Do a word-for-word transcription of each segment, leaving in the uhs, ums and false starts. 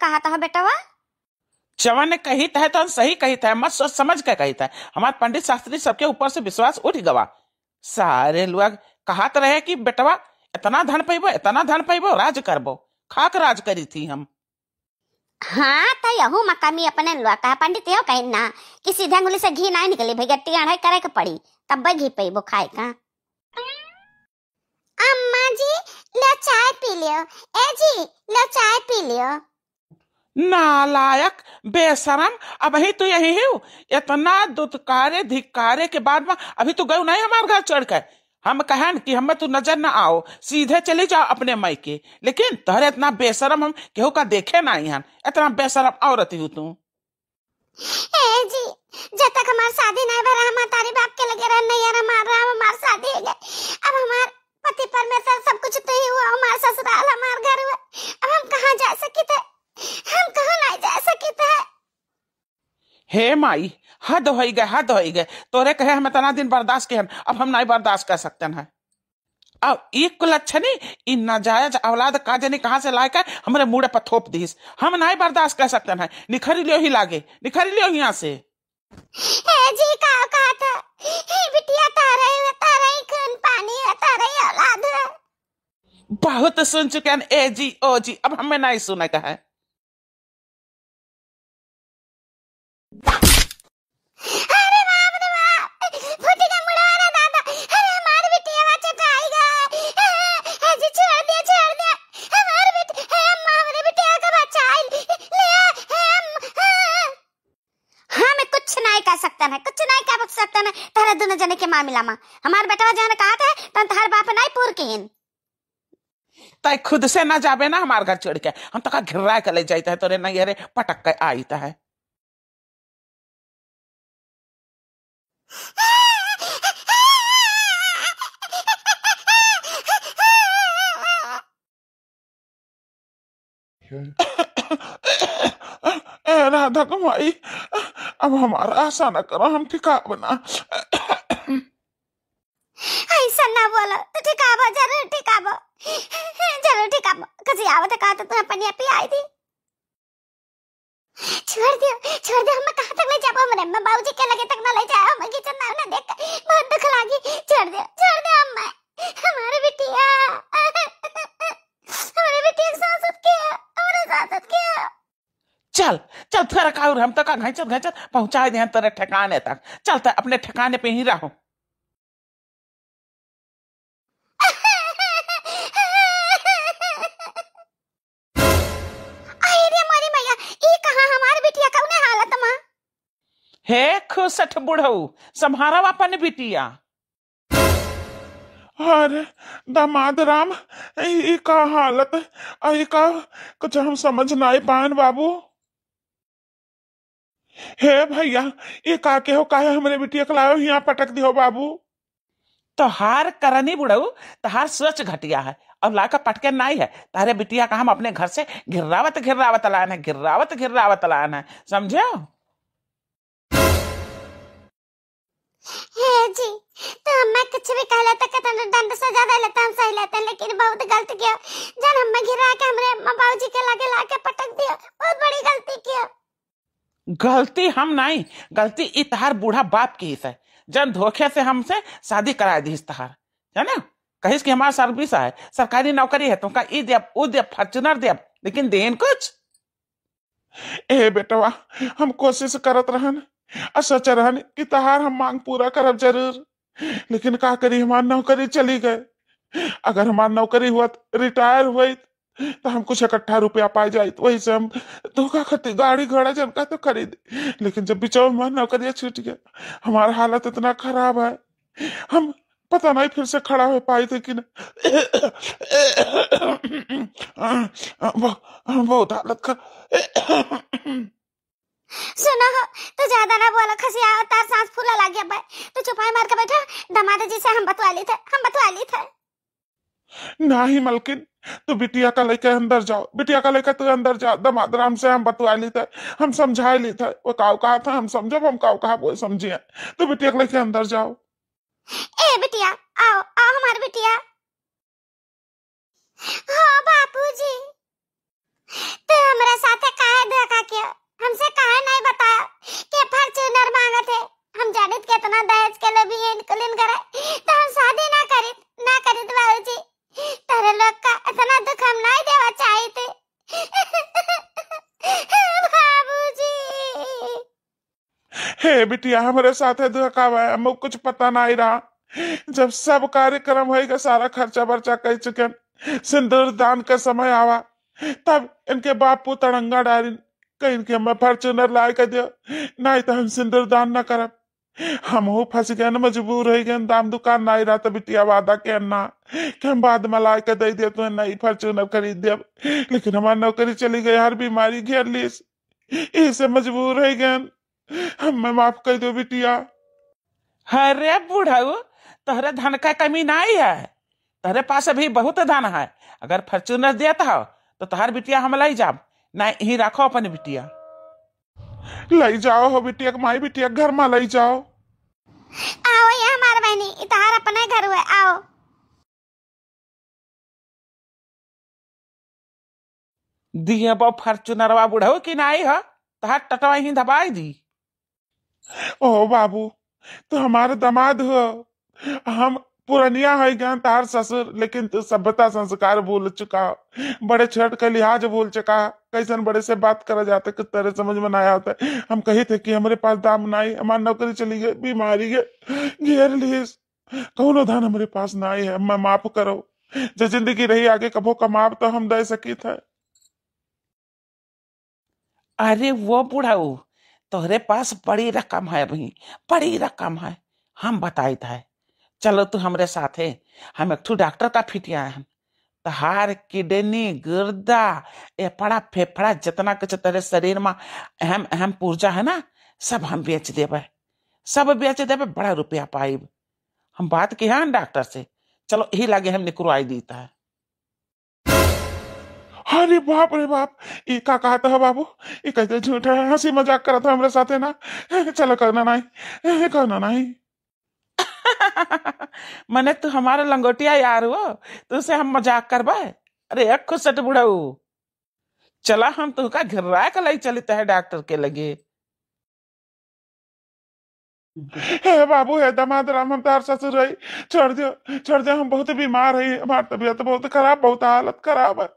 कहत हो बेटवा? जवन कहित है तो सही कहित है, मत सोच समझ के कहित है। हमार पंडित शास्त्री सबके ऊपर से विश्वास उठ गवा। सारे लोग कहत रहे कि बेटवा इतना धन पैबो, इतना धन पैबो, राज करबो। खाक राज करी थी हम। हाँ, तो यहू मा कमी अपने लोग का। पंडित यो कहिन ना कि सीधे अंगुली से घी नहीं निकली भैया, टेढ़े करे के पड़ी, तब घी पैबो खाए का। अम्मा जी, लो चाय पी लियो। ए जी, लो चाय पी लियो। नालायक, बेशरम, अबही तू यही हो? इतना दुत्कारे धिक्कारे के बाद मा अभी तू गयो नहीं हमार घर चढ़ के। हम कहन कि हमें तू नजर न आओ, सीधे चली जाओ अपने मायके, लेकिन तोहरे इतना बेशरम हम केहू का देखे नहीं हन, इतना बेशरम औरत हो तू। ए जी, जब तक हमार शादी नहीं भरा, हम तारी बाप के लगे रहन नहीं यार, हमार राम, हमार शादी हो गए। अब हमार पति परमेश्वर सब कुछ तू ही हुआ, हमार ससुराल, हमार घर हुआ। अब हम कहाँ जा सकित है, हम कहाँ नहीं जा सकित है। हे माई, हद होई गए, हद होई गए। तोरे कहे हम इतना दिन बर्दाश्त के हन, अब हम नहीं बर्दाश्त कर सकते हैं। अब ई कुलच्छनी, ई नाजायज औलाद का जनी कहाँ से लाए के हमरे मुड़े पर थोप दीस। हम नाई बर्दाश्त कर सकते हैं। निखरी लियो ही लागे, निखरी लियो यहाँ से। ए जी, का कहत है? ई बिटिया तारे, तारे ही खून पानी है, तारे ही औलाद है। बहुत सुन चुके हैं ए जी, ओ जी, अब हमें नहीं सुने का है। अरे बाप रे बाप, फूटी का मुड़वा रे दादा। अरे हमार बिटिया चटाई गा। ए जी, छोड़ दिया, छोड़ दिया। हमार बेटी, हे अम्मा, हमरे बिटिया का बचाई लिया, हे अम्मा। हाँ, मैं कुछ नहीं कर सकता है, कुछ नहीं कर सकता है तोहरे दोनों जने के मामला मा। हमार बेटवा जहन कहत है, तहन तोहर बाप नहीं पूर किहिन। तै खुद से ना जाबे ना हमार घर छोड़ के, हम तोका घिर्रा के ले जाइत है, तोरे नैहरे पटक के आइत है। ए राधा कमाई, अब हमारा आशा न करो, हम ठिकाब ना। ऐसा ना बोलो, तू ठिकाबो, जरूर ठिकाबो, जरूर ठिकाबो। कसी आवत है, कहा तो तुम्हें पनिया पियाई दी। छोड़ दियो, छोड़ दियो, हम कहाँ तक ले जाबो? हमरे अम्मा बाबूजी के लगे तक ना ले जाओ, हम किचन ना, ना देख, बहुत दुख लागी। छोड़ दियो, छोड़ दियो अम्मा, हमारे बिटिया, हमारे बिटिया के साथ साथ किया, हमारे साथ साथ किया। चल, चल, थोड़ा काउर हम तोका घैंचत घैंचत पहुँचाए देहन तोरे ठिकाने तक। चल, तै अपने ठिकाने पे ही रहो। अरे मोरी मैया, ई कहाँ हमार बिटिया कौने हालत मा? हे खुसट बुढ़ऊ, सम्हारा अपन बिटिया। अरे दामाद राम, ई, ई का हालत, आ, ई का, कुछ हम समझ नाई पाएन बाबू। हे भैया, ई का के हो, काहे हमरे बिटिया के लायो हियाँ पटक दियो बाबू? तोहार करनी बुढ़ऊ, तोहार सोच घटिया है, और लाकर पटके नाई है। तारे बिटिया का हम अपने घर से घिर्रावत घिर्रावत लायन है, घिर्रावत घिर्रावत लायन है, समझो? हे जी, तो हमें कुछ भी कहले तो कितना दंड सजा देले तो हम सही लेते हैं, लेकिन बहुत गलत किया। जन हमें घिरा के हमरे अम्मा बाबूजी के लगे लाके पटक दिया, बहुत बड़ी गलती किया। गलती हम नाई, गलती ई तहार बूढ़ा बाप की है, जन धोखे से हमसे शादी कराए दीस तहार, है ना? कहिस कि हमार सर्विस है, सरकारी नौकरी है, तुमका ई देब, ऊ देब, Fortuner देब, लेकिन देन कुछ। ए बेटवा, हम कोशिश करत रहन, आ सोच रहन कि तहार हम मांग पूरा करब जरूर, लेकिन का करी, हमार नौकरी चली गए। अगर हमार नौकरी हुआ, रिटायर हुई, तो हम कुछ इकट्ठा रुपया पाए जाइत, वही से हम धोखा खातिर गाड़ी घोड़ा जनका तो खरीद, लेकिन जब बिचवा में हमार नौकरिया छूट गया, हमार हालत इतना खराब है, हम पता नहीं फिर से खड़ा हो पाइत कि ना। बहु-, बहुत हालत खराब। सुनो हो, तू ज्यादा ना बोला, खसिया, तार सांस फूला लाग गया बे। तू चुपाई मार के बैठा, दामाद जी से हम बतवा ली थे, हम बतवा ली थे। नाही मलकिन, तू बिटिया का लेके अंदर जाओ, बिटिया का लेके तू अंदर जाओ, दामाद राम से हम बतवा ली थे, हम समझा ली थे, वो काऊ कहा था हम समझब, हम काऊ कहा वो समझिए। तू बिटिया का लेके अंदर जाओ। ए बिटिया, आओ, आओ हमार बिटिया। हो बापूजी, तू हमरा साथे ए बिटिया, हमरे साथे धोखा भा, हमको कुछ पता नाहीं रहा। जब सब कार्यक्रम होइगा, सारा खर्चा बर्चा कइ चुकेन, सिंदूर दान का समय आवा, तब इनके बापू तड़ंगा डारिन, कहिन कि हमें Fortuner लाइ के दियो, नाहीं तो हम सिंदूर दान न करब। हमहू फँस गएन, मजबूर होइ गएन, दाम दुकान नाहीं रहा, त बिटिया वादा केन ना कि हम बाद में लाइ के दइ देब, तुहें नई Fortuner खरीद देब, लेकिन हमार नौकरी चली गई, हर बीमारी घेर लीस, इसे मजबूर होइ गएन, हमें माफ कइ दो बिटिया। अरे बुढ़ऊ, तोहरे धन का कमी नाहीं है, तोहरे पास अभी बहुत धन है। अगर Fortuner देत हो तो तोहार बिटिया हम लइ जाब, नाहीं यहीं राखो अपन बिटिया। लइ जाओ हो बिटिया के माई, बिटिया के घर मा लइ जाओ। आओ ये हमार बहिनी, ई तोहार अपने घर हुए, आओ। दिहे बा Fortunerवा बुढ़ऊ कि नाहीं हो, तोहार टटवा यहीं दबाइ दी। ओ बाबू, तू हमार दामाद हो, हम पुरनिया होइ गएन तोहार ससुर, लेकिन तू सभ्यता संस्कार भूल चुका हो, बड़े छोट के लिहाज भूल चुका हो, कइसन बड़े से बात करा जात है, कुछ तेरे समझ में नाहीं आवत है। हम कहित है कि हमरे पास दाम नाहीं, हमार नौकरी चली गई, बीमारी के घेर लीस, कउनो धन हमरे पास नाहीं है, हमें माफ करो, जे जिंदगी रही आगे कबो कमाब तो हम दइ सकित है। अरे वो बुढ़ऊ, तोहरे पास बड़ी रकम है अभी, बड़ी रकम है, हम बताइत है। चलो तू हमरे साथे, हम एक ठो डॉक्टर का फिटिया हन। तोहार किडनी, गुर्दा, एफड़ा, फेफड़ा, जितना कुछ तोहरे शरीर मा अहम, अहम पुर्जा है ना, सब हम बेच देबे, सब बेच देबे, बड़ा रुपया पाइब। हम बात किहे हन डॉक्टर से, चलो यही लागे हम निकरवाइ दीत है। अरे बाप रे बाप, ई का कहत है बाबू? ई कइसे झूठ है? हँसी मजाक करत है हमरे साथे ना। चलो कउनो नाहीं, कउनो नाहीं। मने तू हमारा लंगोटिया यार हो, तुसे हम मजाक करबे? अरे एक खुसट बुढ़ऊ, चला हम तुहका घेराइ के लइ चलित है डॉक्टर के लगे। हे बाबू, हे दामाद राम, हम तोहार ससुर हई, छोड़ दियो, छोड़ दियो, हम बहुत बीमार हई, हमार तबीयत बहुत खराब, बहुत हालत खराब है।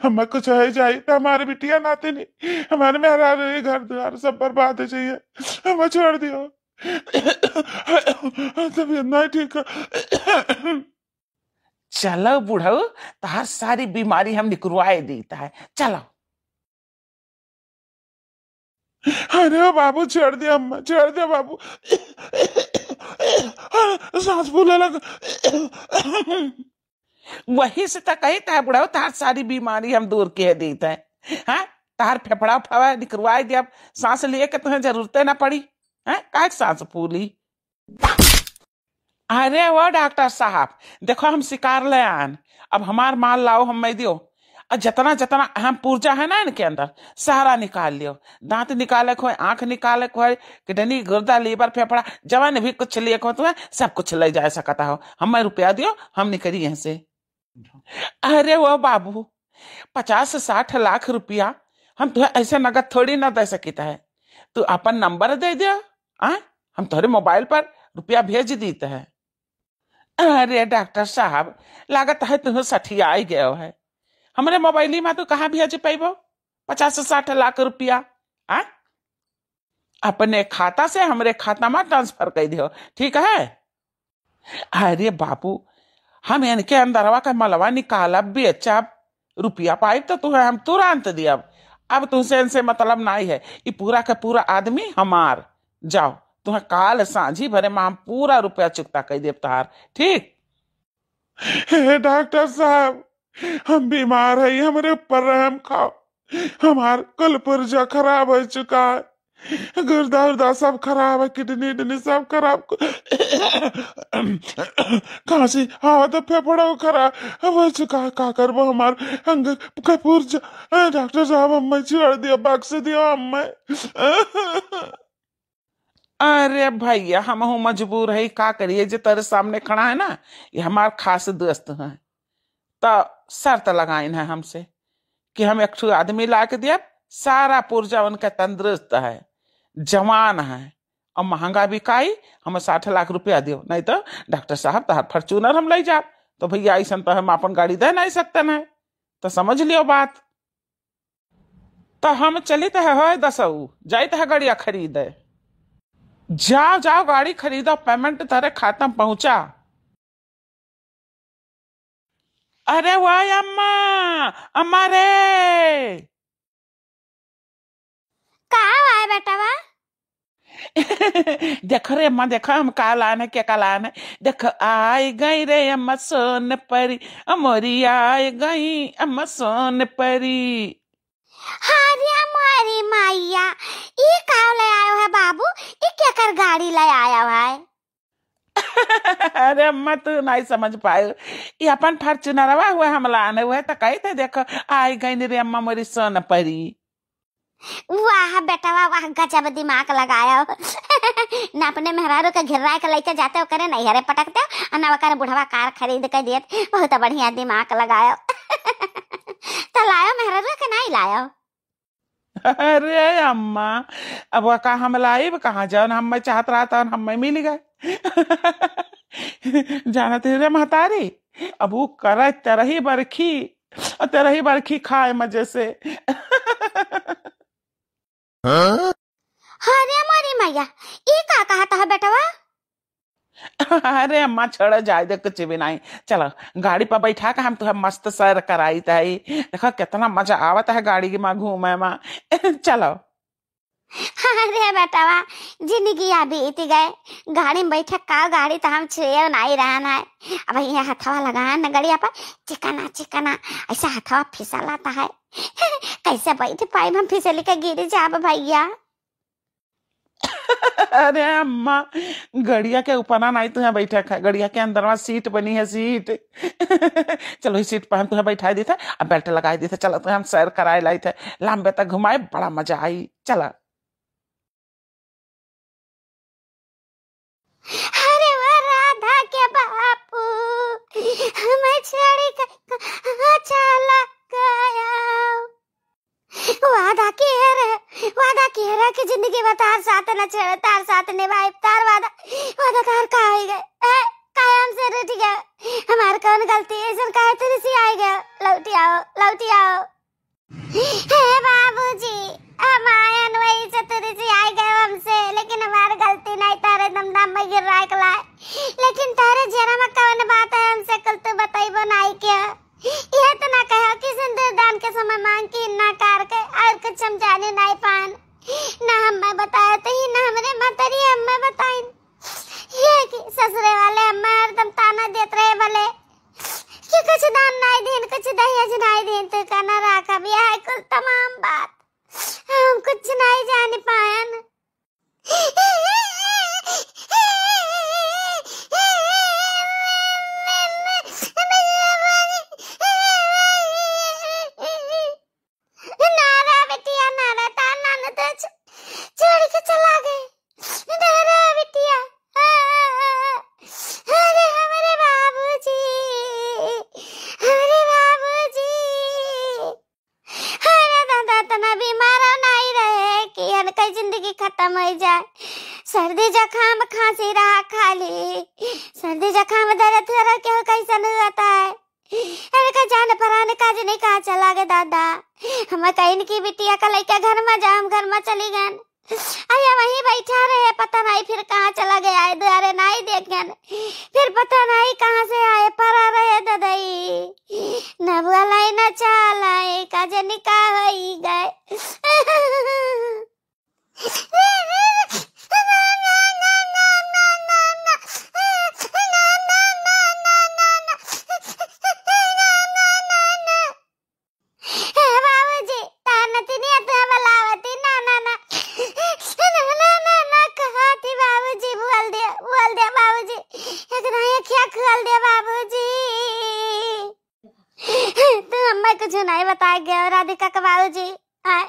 हमें कुछ होइ जाई तो हमार बिटिया नातिनी, हमार मेहरारू, घर द्वार सब बर्बाद होइ जाइए, हमें छोड़ दियो। तबीयत नाहीं ठीक है। चलो बुढ़ऊ, तोहार सारी बीमारी हम निकरवाइ दीत है, चलो। अरे ओ बाबू, छोड़ दे अम्मा, छोड़ दे बाबू। साँस फूले लग। वही से तो कहित है बुढ़ऊ, तोहार सारी बीमारी हम दूर कइ दीत है। हाँ, तोहार फेफड़ा उफड़ा निकरवाइ देब, साँस लिए के तुहें जरूरते ना पड़ी। हैं, काहे के साँस फूली? अरे वो डॉक्टर साहब, देखो हम शिकार लइ आन, अब हमार माल लाओ, हम्मै दियो। अउर जितना जितना अहम पुर्जा है ना इनके अंदर, सारा निकाल लियो। दाँत निकाले के होय, आँख निकाले के होय, किडनी, गुर्दा, लीवर, फेफड़ा, जवन भी कुछ लिए के होय तुम्हें, सब कुछ लइ जाए सकत हो। हम्मै रुपया दियो, हम निकरी यहाँ से। अरे वो बाबू, पचास साठ लाख रुपया हम तुहें ऐसे नगद थोड़ी ना दे सकित है। तू अपन नंबर दे दे, आ? हम तोहरे मोबाइल पर रुपया भेज दीत है। अरे डॉक्टर साहब, लागत है तुहें सठियाई गयो है। हमरे मोबाइली मा तू कहाँ भेज पैबो पचास साठ लाख रुपया? आ? अपने खाता से हमरे खाता मा ट्रांसफर कर दियो, ठीक है? अरे बाबू, हम इनके अंदरवा का मलवा निकालब, बेचब, रुपया पाइब तो तुहें हम तुरंत दियब। अब तुमसे इनसे मतलब नाई है, ई पूरा का पूरा आदमी हमार। जाओ, तुहें काल सांझी भरे मा हम पूरा रुपया चुकता कर देब तोहार, ठीक? हे डॉक्टर साहब, हम बीमार है, हमरे ऊपर रहम खाओ। हमार कुल पुर्जा खराब हो चुका है, गुर्दा उर्दा सब खराब है, किडनी इडनी सब खराब। खांसी आवा तो फेफड़ा खराब हो चुका है, का करबो हमार अंग के पुर्जा। डॉक्टर साहब, हमें छोड़ दियो, बख्श दियो हमें। अरे भैया, हमहू मजबूर है, का करिए, जे तेरे सामने खड़ा है ना, ये हमार खास दोस्त है। त शर्त लगाइन है हमसे कि हम एक ठो आदमी ला के दियब, सारा पुर्जा उनका तंदुरुस्त है, जवान है, और महंगा बिकाई, हमें साठ लाख रुपया दियो, नहीं तो डॉक्टर साहब तोहार फॉर्च्यूनर हम ले जाब। तो भैया, ऐसन तो हम अपन गाड़ी दे नहीं सकते न, तो समझ लियो बात। तो हम चलित है होय दसऊ, जाइत है गड़िया खरीदे। जाओ, जाओ, गाड़ी खरीदो, payment तोहरे खाता पहुँचा। अरे वाह अम्मा, अम्मा रे। का आए बेटवा? देखो रे अम्मा, देखो हम का लान है, क्या का लान है। देखो, आई गई रे अम्मा सोन परी, अ मोरी आई गई अम्मा सोन परी। अरे मोरी मैया, ई का ले आयो है बाबू? ई केकर गाड़ी ले आयो है? अरे अम्मा, तू नहीं समझ पाए, ये अपन Fortunerवा हुआ हम लाने हुए, तो कही थे, देखो, आई गई रे अम्मा मोरी सोन परी। वाह बेटवा वाह, गजब दिमाग लगायो। ना अपने मेहरारू के घिर्राए के लेके जाते, ओकरे नैहरे पटकते, और ना ओकर बुढ़वा कार खरीद के देत। बहुत बढ़िया दिमाग लगायो। तो लायो मेहरारू के नहीं लायो? अरे अम्मा, अब का हम लाइब कहाँ? जौन हम्मे चाहत रहा तौन हम्मे मिल गए। जानत ही रे महतारी, अब ऊ करे तेरही बरखी, और तेरही बरखी खाए मजे से। अरे मोरी मैया, ई का कहत है बेटवा? अरे अम्मा, छोड़ो, जाए दे, कुछ भी नहीं। चलो, गाड़ी पर बैठा के हम तुहे मस्त सैर कराइत है। देखो, कितना मजा आवत है गाड़ी में घूमे में। चलो। अरे बेटवा, जिंदगिया बीत गए, गाड़ी में बैठे का, गाड़ी तो हम छुए नहीं रहन है। अब ये हथवा लगाए न गड़िया पर, चिकना चिकना, ऐसा हथवा फिसलाता है। कैसे बैठ पाइब हम, फिसल के गिर जाब भैया। अरे अम्मा, गड़िया के ऊपर ना, नहीं तुहे बैठे है, गड़िया के अंदर में सीट बनी है, सीट। चलो, ई सीट पर हम तुहे बैठाई देते, अब belt लगाई देते, चलो तुहे हम सैर कराए लाइत है, लंबे तक घुमाए, बड़ा मजा आई, चला। अरे वो राधा के बापू, हमें छोड़ी के कहाँ चला गया? वादा किया रे, वादा किया रे कि जिंदगी भर तार साथ न छोड़, तार साथ निभाए, तार वादा, वादा तार का हो गए? ए, काहे हमसे रूठ गया? हमार कौन गलती है? ऐसन काहे तू रिसियाए गया? लौटी आओ, लौटी आओ। हे बाबूजी, हम आयन वही से तू रिसियाए गए हमसे, लेकिन हमार गलती नहीं, तारे दमदम में गिर रहा है। लेकिन तारे जेरा में कौन बात है हमसे कुल तू बतैबो नहीं क्या? यह तो ना कहो कि सिंदूर दान के समय मांग की ना कार के और कुछ हम जाने नहीं पान। ना हम्मे बताए तो ही ना हमरे मतरी हम्मे बताइन। ये कि ससुरे वाले हम्मे हरदम ताना देत रहे भले कि कुछ दान नहीं दीन, कुछ दहेज नहीं दीन, तू का ना राखब, यह है कुल तमाम बात। हम कुछ नहीं जान पायन। ना रे बिटिया, ना रे, तार नानू तो छ-, छोड़ के चला गए। ना रे बिटिया। अरे हमरे बाबूजी, हमरे बाबूजी। अरे दादा, इतना बीमार नहीं रहे कि इनका जिंदगी खत्म हो जाए। सर्दी जुकाम खांसी रहा खाली, सर्दी जुकाम दर्द थोड़ा क्यों कैसन होता है। इनका जान परान का जने कहाँ चला गए दादा। हम कहीं की बिटिया का लेके घर में जा, हम घर में चली गन। अरे वहीं बैठा रहे, पता नहीं फिर कहाँ चला गया है, दुआरे नहीं देख गन। फिर पता नहीं कहाँ से आए, परा रहे ददई। न बोलाई न चालाई, का जने का होई गए। हे बाबूजी, तार नतिनिया तो बुलावती, ना, ना, ना। ना, ना, ना, ना, कहा थी बाबूजी, बोल दे, बोल दे बाबूजी। एक ना एक क्या खोल दे बाबूजी। तू हमें कुछ नहीं बताए गए राधिका के बाबूजी। आय,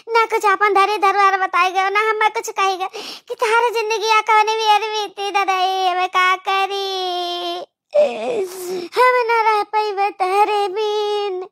ना कुछ अपन धरी धरुआर बताए गए, ना हमें कुछ कही गए कि तारे जिंदगी या कौन भी अरबी थी ददाई, हमें का करी? हम ना रह पइबे तहरे बिन।